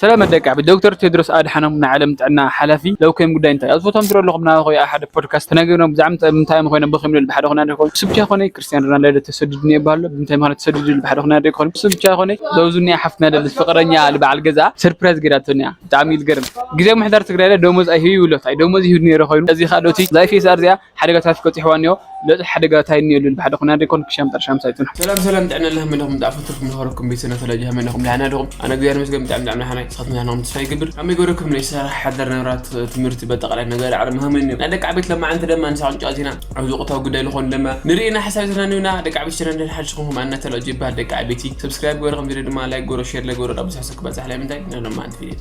ሰላም ደቂ ዓቢ፣ ዶክተር ቴድሮስ ኣድሓኖም ናይ ዓለም ጥዕና ሓላፊ ለውከይም ጉዳይ እንታይ ኣብ ዝፈቶም ትረለኹም ናባኹ ኣብ ሓደ ፖድካስት ተናገርኖም ብዛዕባ እንታይ ምንታይ ኮይኖም ብኺም ልብል ብሓደ ኾና ደኾን ስብቻ ኮነ ክርስቲያን ሮናልዶ ተሰዲድኒ ይባሃሎ ብምንታይ ምኽንያት ተሰዲዱ ልብል ብሓደ ኾና ደኾን ስብቻ ኮነ ዘውዙኒ ሓፍትና ደልስ ፍቅረኛ ልበዓል ገዛ ሰርፕራይዝ ገዳቶኛ ብጣዕሚ ይልገርም ግዜ ምሕዳር ትግራይ ደሞዝ ኣይህብ ይብሎ ታይ ደሞዝ ይህብ ነይረ ኮይኑ እዚ ካዶቲ ዛይ ፌስ ኣርዚያ ሓደጋታት ከፂሕዋ እኒኦ ለጥ ሓደጋታይ እኒኦ ልብል ብሓደ ኾና ደኮን ክሻም ጠርሻም ሳይቱና ሰላም ሰላም ጥዕና ለህ መለኹም ጣፈትኩም ለኸረኩም ቤተሰብ ተለጅ ሃመለኹም ዳሕና ደኹም ኣነ እግዚኣብሔር ይመስገን ብጣዕሚ ብጣዕሚ ዳሕና ሓናይ ንስኻትኩም ዳሕና ተስፋ ይገብር ከመይ ገረኩም ናይ ስራሕ ሓደር ነራት ትምህርቲ በጠቕላይ ነገር ዓለም ሃመኒ ናይ ደቂ ዓቤት ለማዓንቲ ደማ ንሳቕን ጫዚና ኣብዚ ወቕታዊ ጉዳይ ልኾን ደማ ንርእና ሓሳብ ተናኒውና ደቂ ዓቤት ሸነ እንደን ሓድሽኹም ኣና ተለጅ ይበሃል ደቂ ዓቤቲ ሰብስክራይብ ገረኹም ዝደ ድማ ላይክ ገሮ ሼር ለገሮ ዳብስ ሓሰብ ክበጻሕ ላይ ምንታይ ነሎማዓንቲ ፊልም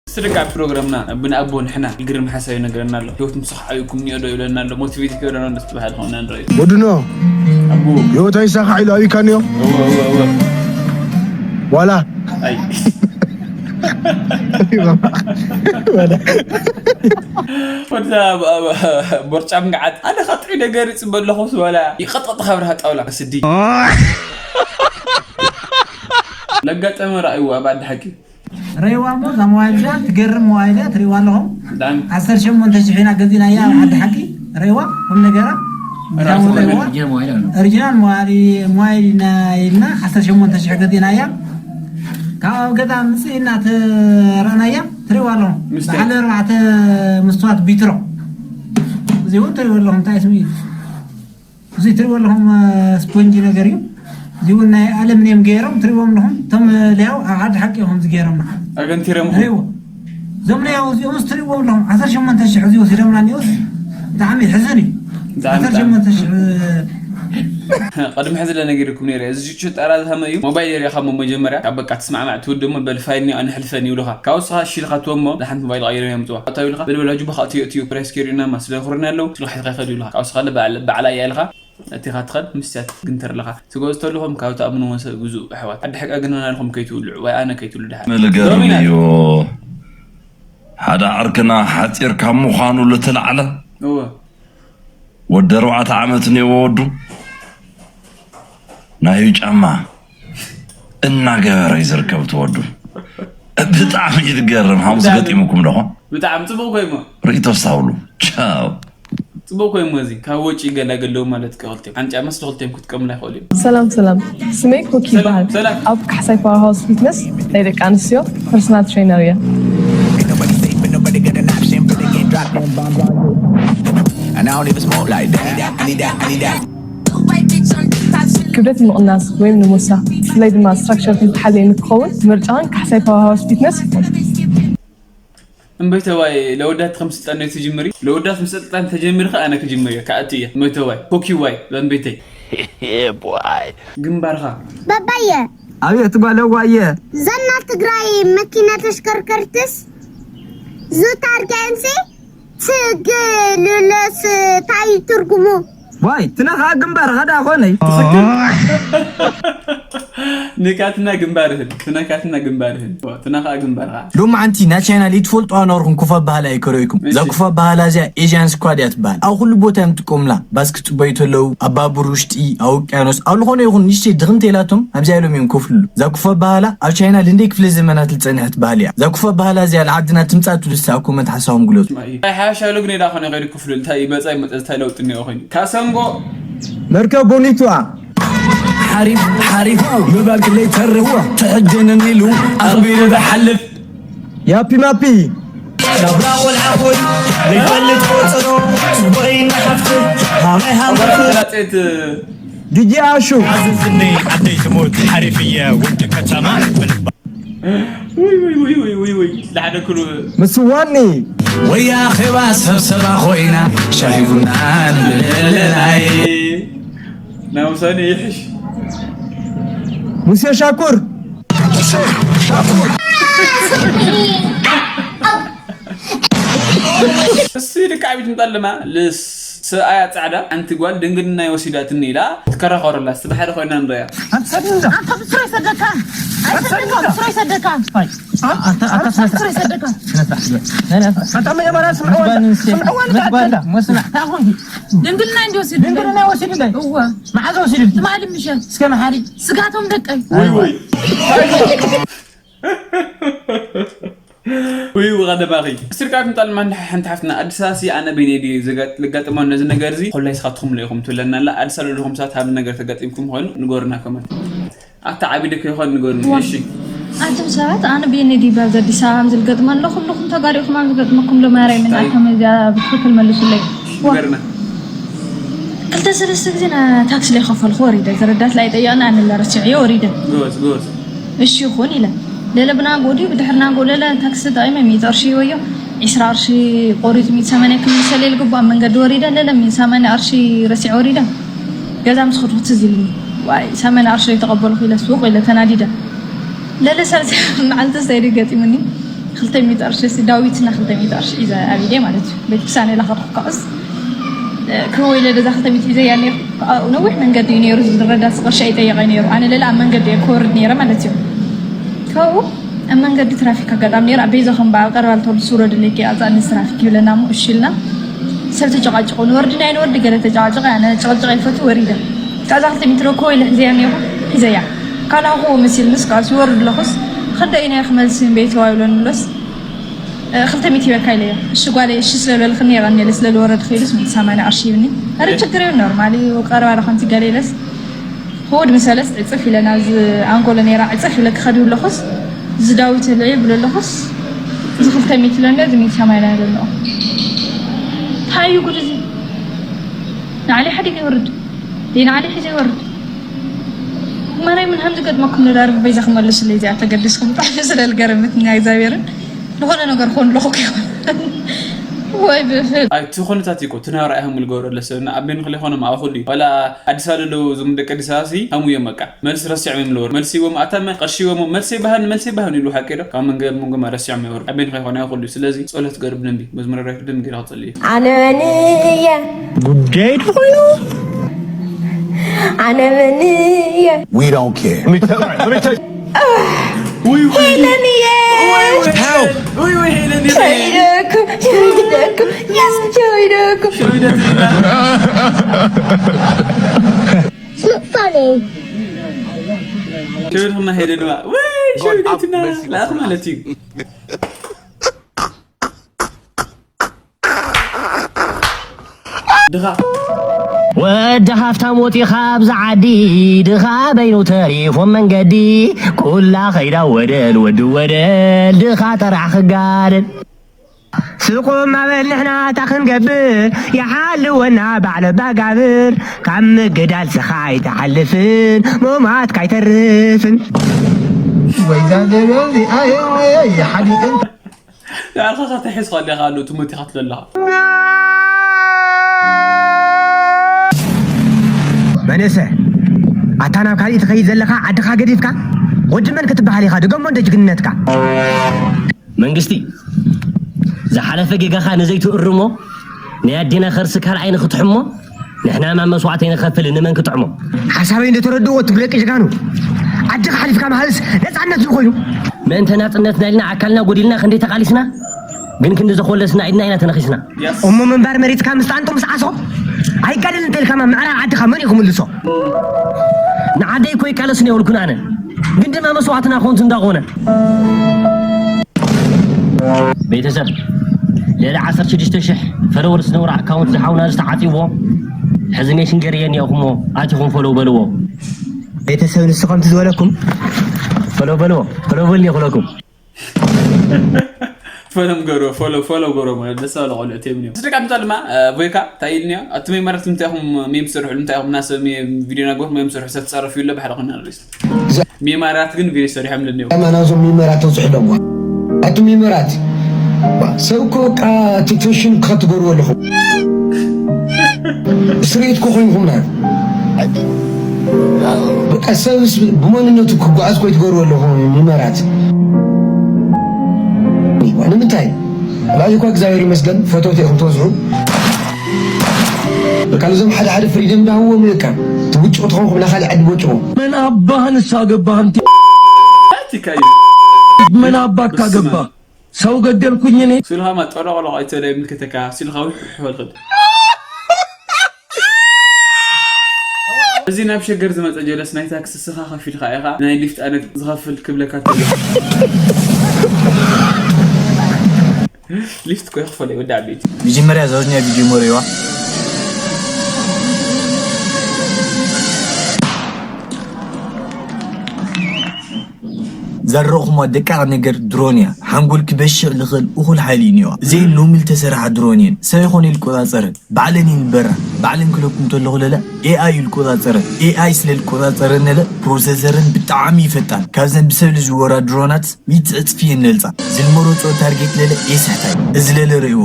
ስርቃ ፕሮግራምና ብንኣቦ ንሕና ግርም ሓሳብ ይነግረና ኣሎ ህይወት ምሳኽ ዓብኩም ኒኦ ዶ ይብለና ኣሎ ሞቲቬት ይገብረና ደስ ትበሃል ኾና ንርኢ ወድኖ ኣቦ ህይወት ኣይሳኻዕ ኢሉ ኣብይካንዮ እወ እወ እወ ዋላ ኣይ ወድዛ ቦርጫም ገዓት ኣነ ኻጥዑ ነገር ይፅበ ኣለኹ ዝበላ ይቐጥቐጥ ኻብርሃ ጣውላ ስዲ ለጋጠመ ረኣይዎ ኣብ ዓዲ ሓቂ ረይዋ እሞ እዛ ሞባይል እዚኣ ትገርም ሞባይል እያ ትሪእዋ ኣለኹም ብጣዕሚ ዓሰርተ ሸሞንተ ሽሕ ኢና ገዚእናያ ኣብ ዓዲ ሓቂ ረይዋ ኩሉ ነገራ ራሱ ሞባይል ሪጂናል ሞባይል ሞባይል ሪጂናል ሞባይል ሞባይል ኢና ኢልና ዓሰርተ ሸሞንተ ሽሕ ገዚእናያ ካብ ኣብ ገዛ ምፅእ እናተረእናያ ትሪእዋ ኣለኹም ምስታይ በዓል ኣርባዕተ ምስትዋት ቢትሮ እዚ እውን ትሪእዎ ኣለኹም እንታይ ስም እዩ እዚ ትሪእዎ ኣለኹም ስፖንጂ ነገር እዩ እዚ እውን ናይ ኣለምንየም ገይሮም ትሪእዎም ኣለኹም እቶም ሊያው ኣብ ዓዲ ሓቂ እዮም ከምዚ ገይሮም ኣገንቲሮም ሪእዎ እዞም ሊያው እዚኦምስ ትሪእዎም ኣለኹም ዓሰርተ ሸሞንተ ሽሕ እዚ ወሲዶምና እኒኦስ ብጣዕሚ ይሕዝን እዩ ብጣዕሚ፣ ዓሰርተ ሸሞንተ ሽሕ ቀድሚ ሕዚ ለነገርኩም ነይረ እዚ ሽጣራ ዝሃመ እዩ ሞባይል የሪኻ ሞ መጀመርያ ካብ በቃ ትስማዕማዕ ትውድ ሞ በልፋይኒ ኣንሕልፈን ይብሉኻ ካብ ስኻ ሽልኻ ትወሞ ዝሓንቲ ሞባይል ቀይሮም የምፅዋ ኣታው ኢልኻ በልበላ ጁባ ኻእትዮ እትዩ ፕሬስ ኬሪና ማስለ ኩርና ኣለዉ ስልካ ሒዝካ ይኸዱ ይብሉኻ ካብ ስኻ ባዕላ እያ ኢልኻ ኣቲኻ ትኸድ ምስያ ትግንተር ኣለኻ ትገዙ ተለኹም ካብ ትኣምንዎ ሰብ ግዙ ኣሕዋት ዓዲ ሕቃ ግን ናልኹም ከይትውልዑ ወይ ኣነ ከይትውሉ ድሓር ሎሚና ሓደ ዓርክና ሓፂር ካብ ምዃኑ ልትላዕለ ወዲ ኣርባዕተ ዓመት እኒኦ ወዱ ናዩ ጫማ እናገበረ እዩ ዝርከብ እቲ ወዱ። ብጣዕሚ እዩ ዝገርም። ሓሙስ ገጢሙኩም ዶ ኾን? ብጣዕሚ ፅቡቕ ኮይኑ። ርእይቶ ስታውሉ። ቻው። ፅቡቕ ኮይኑ እዚ ካብ ወጪ ይገላገል ኣለዉ ማለት እዩ። ክልቲኦም ሓንቲ ጫማስ ንክልቲኦም ክትጥቀሙላ ይኽእሉ እዮም። ሰላም ሰላም፣ ስመይ ኮኪ ይበሃል። ኣብ ካሕሳይ ፓወር ሃውስ ፊትነስ ናይ ደቂ ኣንስትዮ ፐርሰናል ትሬነር እየ። ክብደት ንምቕናስ ወይም ንምውሳኽ ብፍላይ ድማ ስትራክቸርኩም ተሓለየ ንክኸውን ምርጫኽን ካሕሳይ ፓወር ሃውስ ፊትነስ ይኹን። እምበይተዋይ ለወዳት ከም ስልጣን ነው ትጅምሪ ለወዳት ምስልጣን ተጀምሪ ከ ኣነ ክጅምር እየ ከኣቲ እየ እምበይተዋይ ኮኪዋይ በንቤተይ ግንባርኻ በባየ ኣቤት ጓለዋየ ዘና ትግራይ መኪና ተሽከርከርትስ ዙ ታርጋ እንሲ ትግልለስ ታይ ትርጉሙ ዋይ ትነኻ ግንባር ኸዳ ኾነይ ንካትና ግንባርህን ትነካትና ግንባርህን ትነኻ ግንባርኻ ሎማዓንቲ ናይ ቻይና ለይትፈልጡ ኣኖርኩም ኩፋ ባህላ ይከረይኩም እዛ ኩፋ ባህላ እዚኣ ኤዥያን ስኳድ እያ ትበሃል ኣብ ኩሉ ቦታ እዮም ትጥቀሙላ ባስ ክፅበዩ ተለዉ ኣብ ባቡር ውሽጢ ኣብ ውቅያኖስ ኣብ ዝኾነ ይኹን ንሽተይ ድኽም ተይላቶም ኣብዚኣ ኢሎም እዮም ከፍልሉ እዛ ኩፋ ባህላ ኣብ ቻይና ልንደይ ክፍለ ዘመናት ዝፀንሐት ባህል እያ እዛ ኩፋ ባህላ እዚኣ ልዓድና ትምፃእ ትብሉ ዝተኣኮመት ሓሳኹም ግለፁ ሓሻ ሎግኔ ዳ ኾነ ኸይዱ ክፍሉ እንታይ ይመፃ ይመፀ እንታይ ለውጥ እኒኦ ኮይኑ ካሰንጎ መርከብ ቦኒትዋ ሓሪፍ ሓሪፍ ምባል ክለይ ተርዎ ትሕጅንን ኢሉ ኣኽቢሩ ዝሓልፍ ያፒ ማፒ ናብራ ቆልዓ ኾይ ዘይፈልጥ ቆፀሮ ፅቡቀይ እናሓፍት ሃመይ ሃመት ላጤት ዲጂ ኣሹ ኣዝዝኒ ዓደይ ትሞት ሓሪፍ እየ ውድ ከተማ ምስዋኒ ወያ ኼባ ሰብሰባ ኮይና ሻሂ ቡና ንብለለናይ ናውሳኒ ይሕሽ ሙሴ ሻኩር እሱ ልካ ቢት ምጣለማ ልስ ሰብኣያ ጻዕዳ ሓንቲ ጓል ድንግልናይ ወሲዳትኒ ኢላ ትከራኸረላ። ስለ ሓደ ኮይና ንሪኣ። ኣንተ ብስሩ ይሰደካ። ኣይሰደካ፣ ብስሩ ይሰደካ። ብስሩ ይሰደካ። ኣታ መጀመርያ ስምዕዋ ስምዕዋ ንታዕተላ መስና ታኹን ድንግልና እንዲ ወሲድ ድንግልና ወሲድለይ እወ መሓዘ ወሲድል ትማሊ ምሸት እስከ መሓሪ ስጋቶም ደቀይ ወይ ወይ ወይ ቀደማኺ ስርቃት ምጣል ማን ሓንቲ ሓፍትና ኣዲስ ኣበባ ኣነ ቤኔዲ ዘጋጥማ ነዚ ነገር እዚ ኮላይ ስኻትኩም ለይኹም ትብለና ኣላ ኣዲስ ኣለኹም ሰባት ሃብ ነገር ተጋጢምኩም ኮይኑ ንገሩና ከመን ኣታ ዓቢ ደከ ይኾን ንገሩኒ እሺ ኣንቱም ሰባት ኣነ ቤኔዲ ባብ ኣዲስ ኣበባ ዝልገጥመ ኣሎ ኩልኹም ተጋሪኹም ኣብ ዝገጥመኩም ዶ ማርያም እናልኩም እዚኣ ብትክክል መልሱለይ ንገርና ክልተ ሰለስተ ግዜ ና ታክሲ ላይ ከፈልኩ ወሪደ ዝረዳት ላይ ጠየቅና ኣነ ለረስዕዮ ወሪደ ጎበዝ ጎበዝ እሺ ይኹን ኢለ ለለ ብናጎ ድዩ ብድሕር ናጎ ለለ ታክሲ ተጠቂመ ሚእቲ ቅርሺ ወዮ ዒስራ ቅርሺ ቆሪጡ ሚእቲ ሰማንያ ክምልሰለይ ልግቡ ኣብ መንገዲ ወሪደ ለለ ሚእቲ ሰማንያ ቅርሺ ረሲዕ ወሪደ ገዛ ምስ ከድኩ ትዝ ኢልኒ ዋይ ሰማንያ ቅርሺ ተቀበልኩ ኢለ ስውቅ ኢለ ተናዲደ ለለ ሳልሳይ መዓልቲ እንታይ ድዩ ገጢሙኒ ክልተ ሚእቲ ቅርሺ ዳዊትና ክልተ ሚእቲ ቅርሺ ሒዘ ኣብ ኢደይ ማለት እዩ ቤተክርስትያን ኢላ ከድኩ ካብኡስ ክወ ኢለ ደዛ ክልተ ሚእቲ ሒዘያ ነይሩ ነዊሕ መንገዲ እዩ ነይሩ ዝረዳስ ቅርሺ ኣይጠየቀ ነይሩ ኣነ ለለ ኣብ መንገዲ እየ ክወርድ ነይረ ማለት እዩ ካብኡ ኣብ መንገዲ ትራፊክ ኣጋጣሚ ነይሩ ኣብ ቤዛ ከም በዓል ቀረባ ልተወርድ ስውረድለይ ከይኣፃእኒ ትራፊክ ይብለና እሞ እሺ ኢልና ሰብ ተጨቃጭቆ ንወርዲ ናይ ንወርዲ ገለ ተጨቃጭቀ ኣነ ጭቅጭቅ ይፈቱ ወሪደ ካብዛ ክልተ ሚእቲ ዶ ክወ ኢለ ሒዘያ ነይሩ ሒዘያ ካልኣኹዎ መሲልንስ ከዓ ሲወርድ ኣለኹስ ክንደይ ናይ ክመልስ ቤተዋ ይብለንሎስ ክልተ ሚእቲ ይበካ ኢለዮ እሺ ጓለይ እሺ ስለበልክኒ የቐንየለ ስለዝወረድክ ኢሉስ ሚእቲ ሰማንያ ቅርሺ ይብኒ ኣረ ችግር የብሉ ኖርማሊ ቀረባ ዶ ከምዚ ገለ ኢለስ ክወድ ምሰለስ ዕፅፍ ኢለ ናብዚ ኣንጎሎ ነይራ ዕፅፍ ኢለ ክኸድ ይብለኹስ እዚ ዳዊት ልዒ ይብሎ ኣለኹስ እዚ ክልተ ሚእቲ ኢለኒ እዚ ሚእቲ ሰማንያ ኢለ ኣለኹ እንታይ እዩ ጉድ እዚ ንዓሊ ሓዲግ ይወርድ ንዓሊ ሒዘ ይወርድ ማርያምን ሃም ዝገጥመኩም ነዳርግ በይዛ ክመልሱለይ እዚኣ ተገድስኩም ብጣዕሚ ስለልገረመትኒ እግዚኣብሔርን ዝኾነ ነገር ክኾን ኣለኹ ክይኮን ወይ ብፍል ኣይ እቲ ኩነታት እኮ እቲ ናብራ ኢኹም ዝገብረለ ሰብ ንኣቤን ክለ ይኾነ ማእኹል እዩ ዋላ ኣዲስ ኣበባ ዘለዉ እዞም ደቂ ኣዲስ ኣበባ ሲ ሃሙ እዮም በቃ መልሲ ረሲዖም እዮም ዝነበሩ መልሲ ይቦም ኣታ መ- ቅርሺ ይቦም መልሲ ይበሃኒ መልሲ ይበሃኒ ኢሉ ሓቂ ዶ ካብ መንገድ መንጎማ ረሲዖም ይወርዱ ኣቤን ከይኾነ ይኹሉ እዩ ስለዚ ጸሎት ገር ብደንቢ መዝሙረ ዳዊት ብደንቢ ገይራ ክጸልዩ እዩ ኣነ መን እየ ጉዳይ ተኾይኑ ኣነ መን እየ We don't care. ሄለን እየ ሸይደኩም ሸይደኩም የስ ሸይደኩም It's not funny. ሸዊድኹምና ሄደ ድማ ወይ ሸዊደትና ላእኽ ማለት እዩ ድኻ ወዲ ሃፍታም ወፂኻ ኣብዚ ዓዲ ድኻ በይኑ ተሪፎም መንገዲ ኩላ ኸይዳ ወደል ወዲ ወደል ድኻ ጥራሕ ክጋደል ስቁም ኣበል ንሕና እታ ክንገብር ይሓልወና ባዕለ ባጋብር ካብ ምግዳል ስኻ ኣይትሓልፍን ሞማት ካይተርፍን ወይዛ ገበል ኣየ ሓዲቅን ንዓኻ ተሒዝካ ኣለኻ ኣሎ ትምህርቲ ካትሎ ኣለኻ መንእሰ ኣታ ናብ ካሊእ ትኸይድ ዘለኻ ዓድኻ ገዲፍካ ወዲ መን ክትበሃል ኢኻ ድገሞ እንደ ጅግንነትካ መንግስቲ ዝሓለፈ ጌጋኻ ንዘይትእርሞ ናይ ኣዴና ከርሲ ካልኣይ ንክትሕሞ ንሕና ናብ መስዋዕቲ ንኸፍል ንመን ክጥዕሞ ሓሳበይ እንደተረድዎ ትብለቂ ጅጋኑ ዓድኻ ሓሊፍካ መሃልስ ነፃነት ዝኮይኑ ምእንተ ናፅነትና ኢልና ኣካልና ጎዲልና ክንደይ ተቃሊስና ግን ክንዲ ዘኮለስና ኢድና ኢና ተነኺስና እሞ ምንባር መሪፅካ ምስ ጣንጦ ምስ ዓሶ ኣይጋደል እንተልካማ ምዕራብ ዓድኻ መን እዩ ክምልሶ ንዓደይ እኮ ይቃለስ ነይብልኩን ኣነ ግን ድማ መስዋዕትና ኮንቱ እንዳኾነ ቤተሰብ ልዕሊ ዓሰርተ ሽዱሽተ ሽሕ ፈለወር ዝነብሮ ኣካውንት ዝሓውና ዝተዓፂዎ ሕዚ ሜሽን ገርየ እኒኦኹሞ ኣቲኹም ፈለው በልዎ ቤተሰብ ንስኹም ዝበለኩም ፈለው በልዎ ፈለው በልኒ ይኽለኩም ፈሎም ገሮ ፈሎ ፈሎ ገሮ ማለት ደስ ባለ ቆልዑ ቴም ነው ስደቃ ምጣ ድማ ቮይካ ታይልኒያ ኣቱም ይመረት ምታይኹም ሜም ስርሑ ምታይኹም ናሰብ ቪዲዮ ናጎት ሜም ስርሑ ሰትጸረፍ ይለ ባሕሪ ኮና ሪስ ሚማራት ግን ቪዲዮ ሰሪሖም ለኔው። ኣማና እዞም ሚመራት ተብፅሑ ደሞ ኣቱም ሚመራት ሰብ እኮ በቃ እቲ ፌሽን ክትገብርዎ ኣለኹም ስርኢት እኮ ኮይንኹምና በቃ ሰብስ ብመንነቱ ክጓዓዝ ኮይ ትገብርዎ ኣለኹም ሚመራት ንምንታይ ላዚ እኳ እግዚኣብሔር ይመስገን ፈተውቲ ኢኹም ተብዝሑ ካልዞም ሓደ ሓደ ፍሪደም ዳህዎም ለካ ትውጭቑ ትኾንኩም ናኻል ዓዲ ቦጭቑ። መን ኣባህ ንሳ ገባህ? እንቲ ኣቲካዩ መን ኣባካ ገባ? ሰው ገደልኩኝ እኔ። ስልኻ ማ ጠሎቆሎቆ ኣይትበል ኣይምልከተካ ስልኻ ውሕሕ በል ኸድ። እዚ ናብ ሸገር ዝመፀ ጀለስ ናይ ታክሲ ስኻ ከፊልካ ኢኻ ናይ ሊፍት ኣነ ዝኸፍል ክብለካ ተሎ። ሊፍት እኮ ይኽፈል እዩ ወዲ ዓበይቲ። መጀመርያ እዛ ወዝኛ ቪድዮ እሞ ርእይዋ። ዘረእኹሞ ደቃቕ ነገር ድሮን እያ። ሓንጎል ክበሽዕ ልኽእል እኹል ሓይሊ እዩ እኒዋ። እዚኤን ሎሚ ልተሰርሓ ድሮን እየን። ሰብ ይኾነ ይልቆጻጸረን። ባዕለን እየን ልበራ። ባዕለን ክለኩም እንተለኹ ለለ ኤኣይ እዩ ልቆጻጸረን። ኤኣይ ስለ ልቆጻጸረን ለለ ፕሮሰሰረን ብጣዕሚ እዩ ፈጣን። ካብዘን ብሰብ ልዝወራ ድሮናት ሚእቲ ዕጽፊ እየን ነልጻ። ዝልመረጾ ታርጌት ለለ ኤስሕታይ። እዚ ለለ ርእይዎ።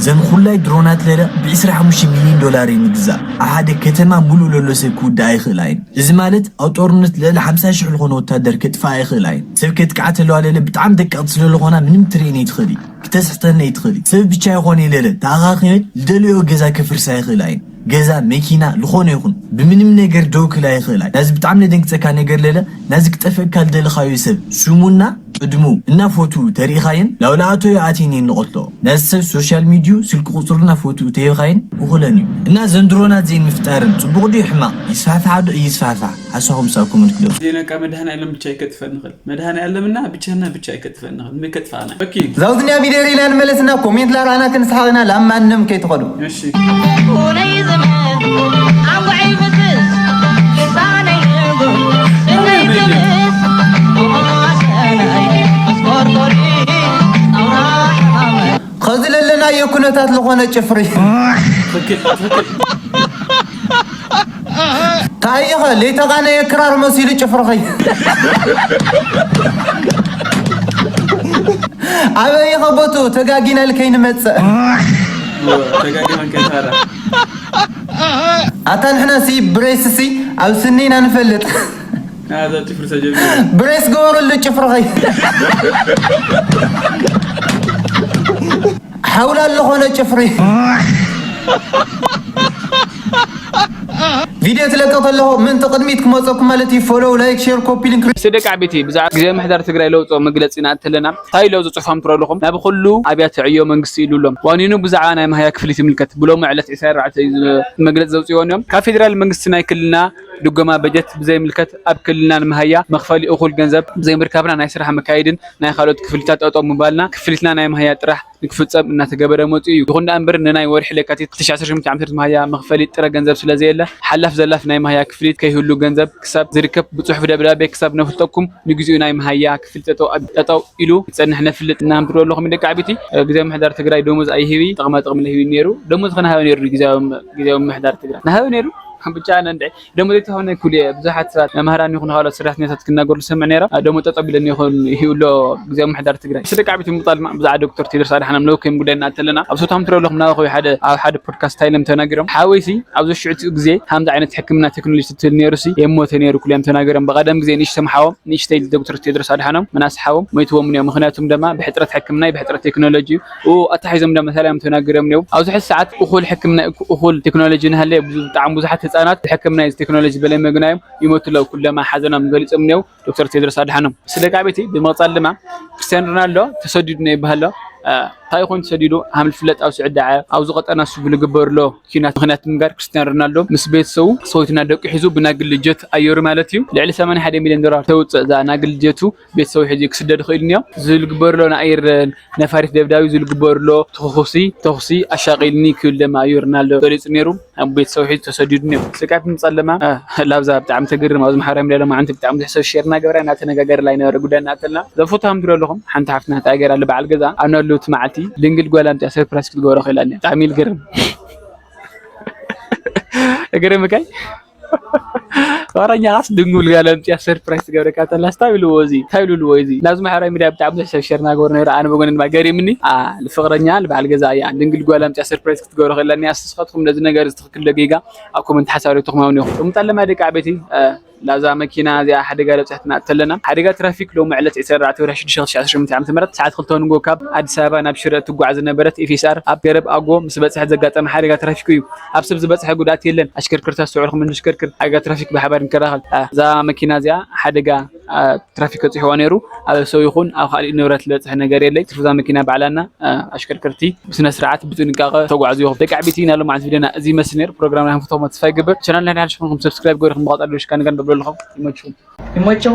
ዘን ኹላይ ድሮናት ለለ ብ ዕስራ ሓሙሽተ ሚልዮን ዶላር እየን ይግዛእ። ኣብ ሓደ ከተማ ሙሉእ ለሎ ሰብ ክውድኣ ይኽእል ኣይን። እዚ ማለት ኣብ ጦርነት ልዕሊ ሓምሳ ሽሕ ዝኾነ ወታደር ከጥፍኣ ይኽእል ኣይን። ሰብ ከጥቅዓ ተለዋ ለለ ብጣዕሚ ደቀቕቲ ስለ ዝኾና ምንም ትርእየን ኣይትኽእል እዩ። ክተስሕተን ኣይትኽእል እዩ። ሰብ ብቻ ይኾነ ለለ ተኣኻኺበ ልደለዮ ገዛ ከፍርሳ ይኽእል ኣይን። ገዛ፣ መኪና፣ ልኾነ ይኹን ብምንም ነገር ደው ክላ ይኽእል ኣይን። ናዚ ብጣዕሚ ነደንግጸካ ነገር ለለ ናዚ ክጠፍእካ ልደለኻዮ ሰብ ስሙና ቅድሙ እና ፎቱ ተሪኢኻየን ላውላኣቶ ይኣትየን እየን ንቐትሎ። ናዚ ሰብ ሶሻል ሚድዩ ስልኪ ቁፅሩና ፎቱ ተይብኻይን እኹለን እዩ። እና ዘንድሮና ዜን ምፍጣርን ፅቡቕ ድዩ ሕማቕ? ይስፋሕፋሕ ዶ ይስፋሕፋሕ? ሓሳኹም ሳብ ኮመንት ግለፁ። ዜነቃ መድሃን ኣለም ብቻ ይከጥፈ ንኽእል መድሃን ኣለምና ብቻና ብቻ ይከጥፈ ንኽእል ምከጥፋና ኦኬ። ዛውዝኛ ቪዲዮ ሪና ንመለስና ኮሜንት ላራና ክንስሓቕና ላማንም ከይትኸዱ። እሺ ኸዚ ለለናዮ ኩነታት ዝኾነ ጭፍሪ ታይኸ ለይተቓነየ ክራር መሲሉ ጭፍርኸይ ኣበይኸ ቦቱ ተጋጊና ልከይንመፅእ ኣታ ንሕና ሲ ብሬስ ሲ ኣብ ስኒና ንፈልጥ ብሬስ ግበሩሉ ጭፍርኸይ ሓውላ ኣለኾነ ጭፍሪ ቪድዮ ትለቅቕ ተለኹ ምእንቲ ቅድሚት ክመፀኩም ማለት እዩ follow like share copy link ደቂ ዓበይቲ ብዛዕባ ግዜ ምሕዳር ትግራይ ለውጦ መግለፂ ኢና እተለና እንታይ ኢሎ ዝፅሑፋም ትረለኹም ናብ ኩሉ ኣብያተ ዕዮ መንግስቲ ኢሉ ኣሎም ዋኒኑ ብዛዕባ ናይ ማህያ ክፍሊት ይምልከት ብሎም ዕለት ዕስራ ኣርባዕተ እዩ መግለፂ ዘውፅእዎን እዮም ካብ ፌዴራል መንግስቲ ናይ ክልና ድጎማ በጀት ብዘይምልከት ኣብ ክልልና ንመሃያ መኽፈሊ እኹል ገንዘብ ብዘይምርካብና ናይ ስራሕ መካየድን ናይ ካልኦት ክፍሊታት ጠጠው ምባልና ክፍሊትና ናይ መሃያ ጥራሕ ንክፍፀም እናተገበረ መፂኡ እዩ። ይኹን ደኣ እምበር ንናይ ወርሒ ለካቲት ክልተ ሺሕ ዓሰርተ ሸሞንተ ዓመተ ምህረት መሃያ መኽፈሊ ጥረ ገንዘብ ስለዘየለ ሓላፍ ዘላፍ ናይ መሃያ ክፍሊት ከይህሉ ገንዘብ ክሳብ ዝርከብ ብፅሑፍ ደብዳቤ ክሳብ ነፍልጠኩም ንግዚኡ ናይ መሃያ ክፍሊት ጠጠው ኢሉ ክፀንሕ ነፍልጥ እናምትሉ ኣለኹም ደቂ ዓቢቲ ግዜ ምሕዳር ትግራይ ደሞዝ ኣይህቢ ጥቕማ ጥቕሚ ለህቢ ነይሩ ደሞዝ ከነሃበ ነይሩ ግዜ ምሕዳር ትግራይ ናሃበ ነይሩ ብቻ ኣነ እንድዒ ደሞዝ ኣይተዋህበና ይኩል እየ ብዙሓት ሰባት መምህራን ይኹን ካልኦት ሰራሕተኛታት ክናገሩ ዝሰምዕ ነይረ ደሞዝ ጠጠው ቢለን ይኹን ይህብሎ ግዜ ምሕዳር ትግራይ ስለ ቃዕቢት ምጣል ብዛዕባ ዶክተር ቴድሮስ ኣድሓኖም ለውከም ጉዳይ እናተለና ኣብ ሶታም ትረለኹም ናባኹ ሓደ ኣብ ሓደ ፖድካስት ሃይሎም ተናጊሮም ሓወይሲ ኣብዚ ሽዑ ግዜ ሃምዚ ዓይነት ሕክምና ቴክኖሎጂ ትል ነይሩ ሲ የሞተ ነይሩ ኩል እዮም ተናጊሮም ብቀደም ግዜ ንእሽቶም ሓዎም ንእሽተይ ዶክተር ቴድሮስ ኣድሓኖም ምናስ ሓዎም ሞይትዎም እዮም ምክንያቱም ድማ ብሕፅረት ሕክምና ብሕፅረት ቴክኖሎጂ ኣታሒዞም ደማ ሰላም ተናገሮም ነው ኣብዚ ሕዚ ሰዓት እኹል ሕክምና እኹል ቴክኖሎጂ ንሃለ ብጣዕሚ ብዙሓት ህፃናት ብሕክምና እዚ ቴክኖሎጂ በለይ መግናዮም ይሞቱ ለው ኩለማ ሓዘኖም ገሊፆም ነው ዶክተር ቴድሮስ ኣድሓኖም ስለ ቃቤቲ ብምቕፃል ድማ ክርስቲያን ሮናልዶ ተሰዲዱ ነው ይባሃሎ እንታይ ይኾን ተሰዲዱ ሃም ዝፍለጥ ኣብ ስዑዲ ዓረብ ኣብዚ ቀጠና ሱ ብልግበርሎ ኪናት ምክንያት ምንጋር ክርስቲያን ሮናልዶ ምስ ቤተሰቡ ሰዊትና ደቂ ሒዙ ብናግል ጀት ኣየሩ ማለት እዩ ልዕሊ ሰማንያ ሓደ ሚሊዮን ዶላር ተውፅእ እዛ ናግል ጀቱ ቤተሰቡ ሒዙ ክስደድ ይኽእል እኒኦ ዝልግበርሎ ንኣየር ነፋሪት ደብዳቢ ዝልግበርሎ ተኹሲ ተኹሲ ኣሻቒልኒ ክብል ደማ እዩ ሮናልዶ ገሊፁ ነይሩ ኣብ ቤተሰቡ ሒዙ ተሰዲዱ ነይሩ ስቃት ምፀለማ ላብዛ ብጣዕሚ ተግርም ኣብዚ ማሕበራዊ ሚዲያ ሎማዓንቲ ብጣዕሚ ብዙሕ ሰብ ሼር እናገበረ እናተነጋገረ ላይ ነበረ ጉዳይ እናተልና ዘፎቶ ሃምትሉ ኣለኹም ሓንቲ ሓፍትና እንታይ ገይራ ኣለ በዓል ገዛ ኣብ ናሉ እቲ መዓልቲ ድንግል ጓል ኣምፅያ ሰርፕራይዝ ክትገብሮ ክኢላ እኒኣ ብጣዕሚ ይልግርም እግርምካይ ወረኛ ኻስ ድንጉል ጋል ኣምፅያ ሰርፕራይዝ ትገብረካ ተላ ስታይ ብልዎ እዚ እንታይ ብልዎ እዚ ናብዚ ማሕበራዊ ሚድያ ብጣዕሚ ብዙሕ ሰብ ሸር ናገበሩ ነይሩ ኣነ በጎነ ድማ ገሪምኒ ፍቅረኛ ንበዓል ገዛ እያ ድንግል ጓል ኣምፅያ ሰርፕራይዝ ክትገብሮ ከለኒ ኣስስኻትኩም ነዚ ነገር እዚ ትክክል ደጊጋ ኣብ ኮመንት ሓሳብ ሪብትኩም ሃብኒ ኢኹም ጥሙጣለማ ደቂ ዓበይቲ ላዛ መኪና እዚኣ ሓደጋ ለብፅሕትና እተለና ሓደጋ ትራፊክ ሎም ዕለት ዕስራን ኣርባዕተን ወርሒ ሽዱሽተ ክልተ ሺሕ ዓሰርተ ሸሞንተ ዓመተ ምህረት ሰዓት ክልተ ንጎ ካብ ኣዲስ ኣበባ ናብ ሽረ እትጓዓዝ ዝነበረት ኤፍ ኤስ ኣር ኣብ ገረብ ኣጎ ምስ በፅሐት ዘጋጠመ ሓደጋ ትራፊክ እዩ። ኣብ ሰብ ዝበፅሐ ጉድኣት የለን። ኣሽከርከርቲ ኣስተውዕልኩም እንሽከርክር ሓደጋ ትራፊክ ብሓባር ንከላኸል። እዛ መኪና እዚኣ ሓደጋ ትራፊክ በፂሕዋ ነይሩ። ኣብ ሰብ ይኹን ኣብ ካሊእ ንብረት ዝበፅሐ ነገር የለይ። ትርፍዛ መኪና ባዕላና ኣሽከርከርቲ ብስነ ስርዓት ብጥንቃቐ ተጓዓዙ ይኹም። ደቂ ዓበይቲ ኢና ሎም ዓንስ ቪድዮና እዚ ይመስል ነይሩ። ፕሮግራምና ከም ፈተኹም ተስፋ ይገብር። ቻናልና ናይ ሓድሽ ኮንኩም ሰብስክራይብ ገይርኩም ብቐፃሉ ሽካ ንገን በብለኹም ይመችኹም። ይመችኹም።